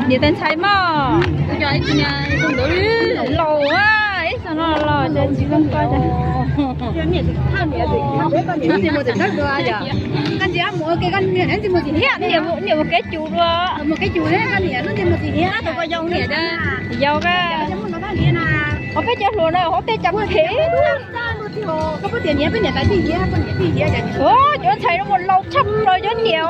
Niam tais ntxhais mog. Laus a, ib xyoos no los tsis zoo koj. Niam mus kev cus dua. Yau ka. Ua peb cov hluas no hov tej cas phem. Cov ntxhais no mus laus tshaj plaws cov niam.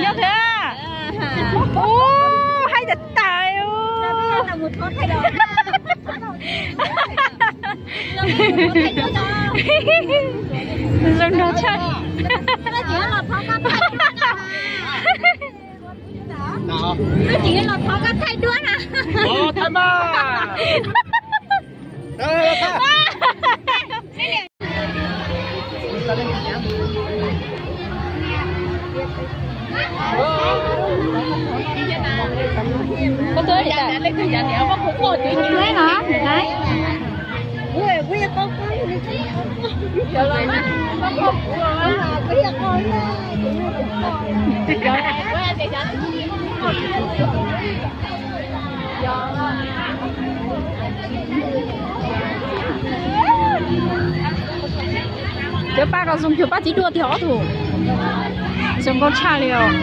Nyob thiab. Ub, haib tas tas. Zoo nraug tshaj. Twb tsis los thov koj thaij duab na. Los thaij mas. Cov paj ko zoo cuag paj txiv duaj tiag ob tug. Zoo nkauj tshaj li os.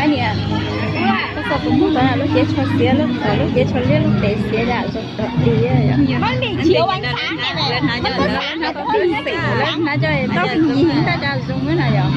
Niam, koj txog tus mus tod lub cev tsho xiav, lub tod lub cev tsho liab lub pem xiav yam zoo tod li. Lawv hnav cov tau yig taj ca zoo na yom.